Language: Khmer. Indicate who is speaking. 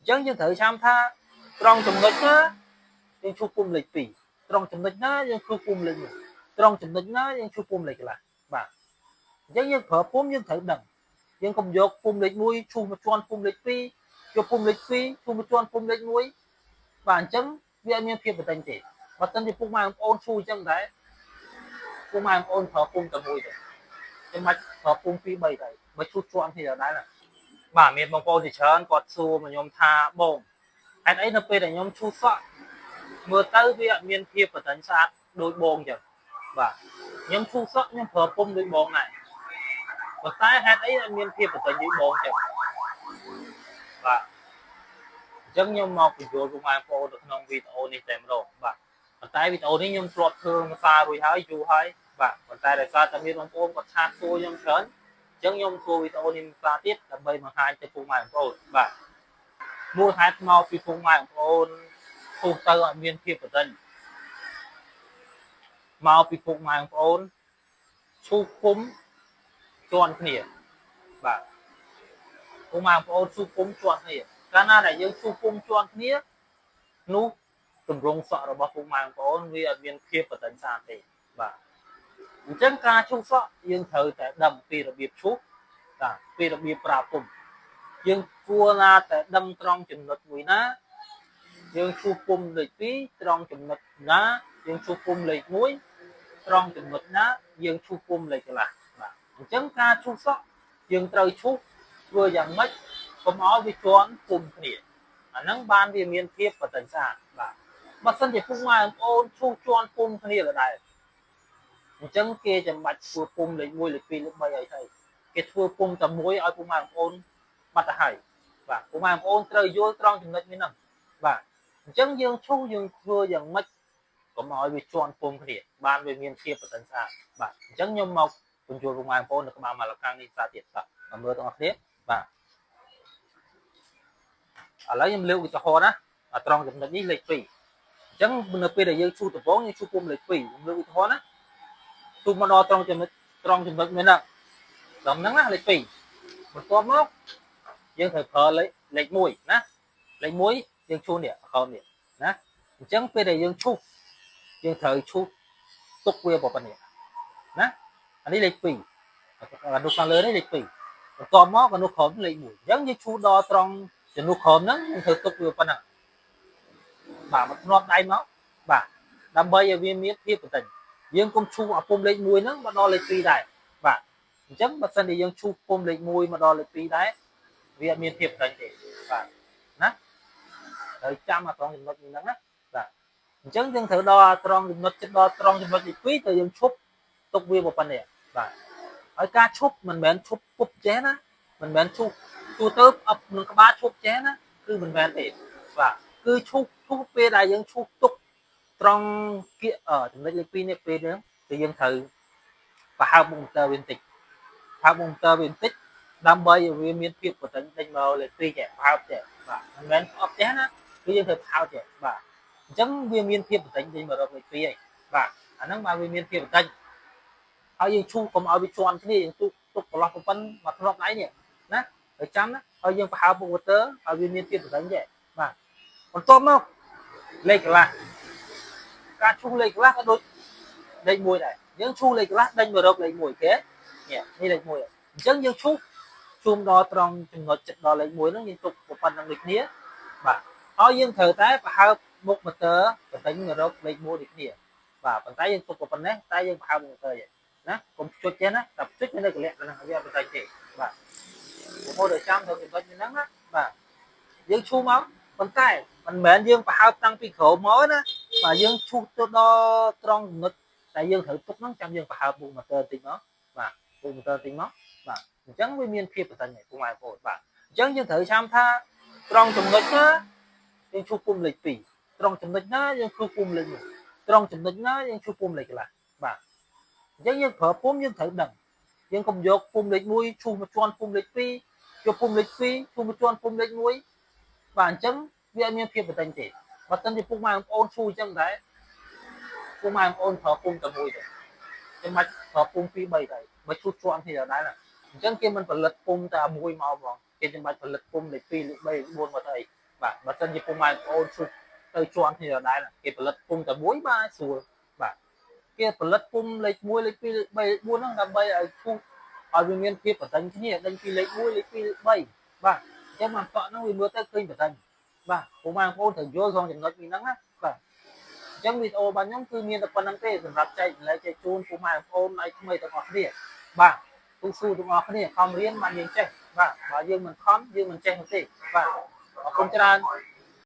Speaker 1: ញ្ចឹងយើងត្រូវចាំថាត្រង់ចំណុចណាយើងឈូសពុម្ពលេខ2ត្រង់ចំណុចណាយើងឈូសពុម្ពលេខ1ត្រង់ចំណុចណាយើងឈូសពុម្ពលេខកន្លះបាទអញ្ចឹងយើងប្រើពុម្ពយើងត្រូវដឹងយើងកុំយកពុម្ពលេខ1ឈូសមកជាន់ពុម្ពលេខ2យកពុម្ពលេខ2ឈូសមកជាន់ពុម្ពលេខ1បាទអញ្ចឹងវាអត់មានភាពបន្ទិញទេបើមិនជាពុកម៉ែបងប្អូនឈូសអញ្ចឹងដែរពុកម៉ែបងប្អូនប្រើពុម្ពតែមួយទេចាំបាច់ប្រើពុម្ព2 3ដែរបើឈូសជាន់គ្នាដដែលណាបាទមានបងប្អូនជាច្រើនគាត់សួរមកខ្ញុំថាបងហេតុអីនៅពេលដែលខ្ញុំឈូសសក់មើលទៅវាអត់មានភាពបន្ទិញស្អាតដូចបងអញ្ចឹងបាទខ្ញុំឈូសសក់ខ្ញុំប្រើពុម្ពដូចបងដែរប៉ុន្តែហេតុអីអត់មានភាពបន្ទិញដូចបងអញ្ចឹងបាទអញ្ចឹងខ្ញុំមកពន្យល់ពុកម៉ែបងប្អូននៅក្នុងវីដេអូនេះតែម្ដងបាទប៉ុន្តែវីដេអូនេះខ្ញុំធ្លាប់ធ្វើមួយសាររួចហើយយូរហើយបាទប៉ុន្តែដោយសារតែមានបងប្អូនគាត់ chat សួរខ្ញុំច្រើនអញ្ចឹងខ្ញុំធ្វើវីដេអូនេះមួយសារទៀតដើម្បីបង្ហាញទៅពុកម៉ែបងប្អូនបាទមូលហេតុមកពីពុកម៉ែបងប្អូនឈូសទៅអត់មានភាពបន្ទិញមកពីពុកម៉ែបងប្អូនឈូសពុម្ពជាន់គ្នាបាទពុកម៉ែបងប្អូនឈូសពុម្ពជាន់គ្នាកាលណាដែលយើងឈូសពុម្ពជាន់គ្នានោះទម្រង់សក់របស់ពុកម៉ែបងប្អូនវាអត់មានភាពបន្ទិញស្អាតទេបាទអញ្ចឹងការឈូសសក់យើងត្រូវតែដឹងពីរបៀបឈូសបាទពីរបៀបប្រើពុម្ពយើងគួរណាតែដឹងត្រង់ចំណុចមួយណាយើងឈូសពុម្ពលេខ2ត្រង់ចំណុចណាយើងឈូសពុម្ពលេខ1ត្រង់ចំណុចណាយើងឈូសពុម្ពលេខកន្លះបាទអញ្ចឹងការឈូសសក់យើងត្រូវឈូសធ្វើយ៉ាងម៉េចកុំឲ្យវាជាន់ពុម្ពគ្នាអាហ្នឹងបានវាមានភាពបន្ទិញស្អាតបាទបើសិនជាពុកម៉ែបងប្អូនឈូសជាន់ពុម្ពគ្នាដដែលអញ្ចឹងគេចាំបាច់ធ្វើពុម្ពលេខ1លេខ2លេខ3អីទៅគេធ្វើពុម្ពតែមួយឲ្យពុកម៉ែបងប្អូនបាត់ទៅហើយបាទពុកម៉ែបងប្អូនត្រូវយល់ត្រង់ចំណុចនេះហ្នឹងបាទអញ្ចឹងយើងឈូសយើងធ្វើយ៉ាងម៉េចកុំឲ្យវាជាន់ពុម្ពគ្នាបានវាមានភាពបន្ទិញស្អាតបាទអញ្ចឹងខ្ញុំមកពន្យល់ពុកម៉ែបងប្អូននៅក្បាលម៉ាឡកាំងនេះស្អាតទៀតបាទមកមើលទាំងអស់គ្នាបាទឥឡូវខ្ញុំលើកឧទាហរណ៍ណាត្រង់ចំណុចនេះលេខ2អញ្ចឹងនៅពេលដែលយើងឈូសដំបូងយើងឈូសពុម្ពលេខ2ខ្ញុំលើកឧទាហរណ៍ណាឈូសមកដល់ត្រង់ចំណុចត្រង់ចំណុចមួយហ្នឹងដល់ហ្នឹងណាលេខ2បន្ទាប់មកយើងត្រូវប្រើលេខលេខ1ណាលេខ1យើងឈូសនេះក្រោមនេះណាអញ្ចឹងពេលដែលយើងឈូសយើងត្រូវឈូសទុកវាប៉ុណ្ណេះណាអានេះលេខ2អានោះខាងលើនេះលេខ2បន្ទាប់មកអានោះក្រោមលេខ1អញ្ចឹងយើងឈូសដល់ត្រង់ចំនួនក្រោមហ្នឹងយើងត្រូវទុកវាប៉ុណ្ណឹងបាទមកធ្នាប់ដៃមកបាទដើម្បីឲ្យវាមានភាពបន្តិចយើងកុំឈូសអាពុម្ពលេខ1ហ្នឹងមកដល់លេខ2ដែរបាទអញ្ចឹងបើសិនជាយើងឈូសពុម្ពលេខ1មកដល់លេខ2ដែរវាអត់មានភាពបន្តិចទេបាទណាត្រូវចាំអាត្រង់ចំណុចនេះហ្នឹងណាបាទអញ្ចឹងយើងត្រូវដល់ត្រង់ចំណុចចិត្តដល់ត្រង់ចំណុចលេខ2ទៅយើងឈប់ទុកវាប៉ុណ្ណេះបាទហើយការឈប់មិនមែនឈប់ពុបចេះណាមិនមែនឈប់ទូទៅអប់នឹងក្បាលឈប់ចេះណាគឺមិនមែនទេបាទគឺឈប់ឈប់ពេលដែលយើងឈប់ទុកត្រង់គៀកចំណុចលេខ2នេះពេលហ្នឹងគឺយើងត្រូវប្រហើបមុខម៉ូទ័រវាបន្តិចប្រហើបមុខម៉ូទ័រវាបន្តិចដើម្បីឲ្យវាមានភាពបន្តិចដេញមកលេខ2ចេះប្រហើបចេះបាទមិនមែនអប់ចេះណាគឺយើងត្រូវប្រហើបចេះបាទអញ្ចឹងវាមានភាពបន្តិចដេញមករកលេខ2ហើយបាទអាហ្នឹងបាទវាមានភាពបន្តិចហើយយើងឈូសកុំឲ្យវាជាន់គ្នាយើងទុកទុកប្រឡោះប៉ុណ្ណមកធ្នាប់ដៃនេះណាហើយចាំណាហើយយើងប្រហើបមុខម៉ូទ័រឲ្យវាមានភាពបន្តិចចេះបាទបន្ទាប់មកលេខកន្លះការឈូសលេខកន្លះក៏ដូចលេខ1ដែរយើងឈូសលេខកន្លះដេញមករកលេខ1គេនេះនេះលេខ1អញ្ចឹងយើងឈូសជុំដល់ត្រង់ចំណុចចិត្តដល់លេខ1ហ្នឹងយើងទុកប៉ុណ្្នឹងដូចគ្នាបាទហើយយើងត្រូវតែប្រហើបមុខម៉ូទ័របន្តិចមករកលេខ1ដូចគ្នាបាទប៉ុន្តែយើងទុកប៉ុណ្ណេះតែយើងប្រហើបមុខម៉ូទ័រណាកុំចុចទេណាតែចុចនៅកលៈហ្នឹងវាអត់បន្តិចទេបាទបងប្អូនត្រូវចាំត្រូវចំណុចហ្នឹងណាបាទយើងឈូសមកប៉ុន្តែមិនមែនយើងប្រហើបតាំងពីក្រោមមកណាបាទយើងឈូសទៅដល់ត្រង់ចំណុចតែយើងត្រូវទុកហ្នឹងចាំយើងប្រហើបមុខម៉ូទ័របន្តិចមកបាទមុខម៉ូទ័របន្តិចមកបាទអញ្ចឹងវាមានភាពបន្តិចហើយពុកម៉ែបងប្អូនបាទអញ្ចឹងយើងត្រូវចាំថាត្រង់ចំណុចណាយើងឈូសពុម្ពលេខ2ត្រង់ចំណុចណាយើងឈូសពុម្ពលេខ1ត្រង់ចំណុចណាយើងឈូសពុម្ពលេខកន្លះបាទអញ្ចឹងយើងប្រើពុម្ពយើងត្រូវដឹងយើងកុំយកពុម្ពលេខ1ឈូសមកជាន់ពុម្ពលេខ2យកពុម្ពលេខ2ឈូសមកជាន់ពុម្ពលេខ1បាទអញ្ចឹងវាអត់មានភាពបន្ទិញទេបើមិនជាពុកម៉ែបងប្អូនឈូសអញ្ចឹងដែរពុកម៉ែបងប្អូនប្រើពុម្ពតែមួយទេចាំបាច់ប្រើពុម្ព2 3ដែរបើឈូសជាន់គ្នាដដែលអញ្ចឹងគេមិនផលិតពុម្ពតែមួយមកហ្មងគេចាំបាច់ផលិតពុម្ពលេខ2លេខ3លេខ4មកទៅអី បាទបើសិនជាពុកម៉ែបងប្អូនឈូសទៅជាន់គ្នាដដែលគេផលិតពុំតែមួយបាទស្រួលបាទគេផលិតពុំលេខ1លេខ2លេខ3លេខ4ហ្នឹងដើម្បីឲ្យឈូសឲ្យវាមានភាពបដិញគ្នាដេញពីលេខ1លេខ2លេខ3បាទអញ្ចឹងបានកក់ហ្នឹងវាមើលទៅឃើញបដិញបាទពុកម៉ែបងប្អូនត្រូវយល់ក្នុងចំណុចនេះហ្នឹងណាបាទអញ្ចឹងវីដេអូរបស់ខ្ញុំគឺមានតែប៉ុណ្្នឹងទេសម្រាប់ចែករំលែកចែកជូនពុកម៉ែបងប្អូនឲ្យថ្មីទាំងអស់គ្នាបាទទូស៊ូទាំងអស់គ្នាខំរៀនបានយើងចេះបាទបើយើងមិនខំយើងមិនចេះនោះទេបាទអរគុណច្រើន។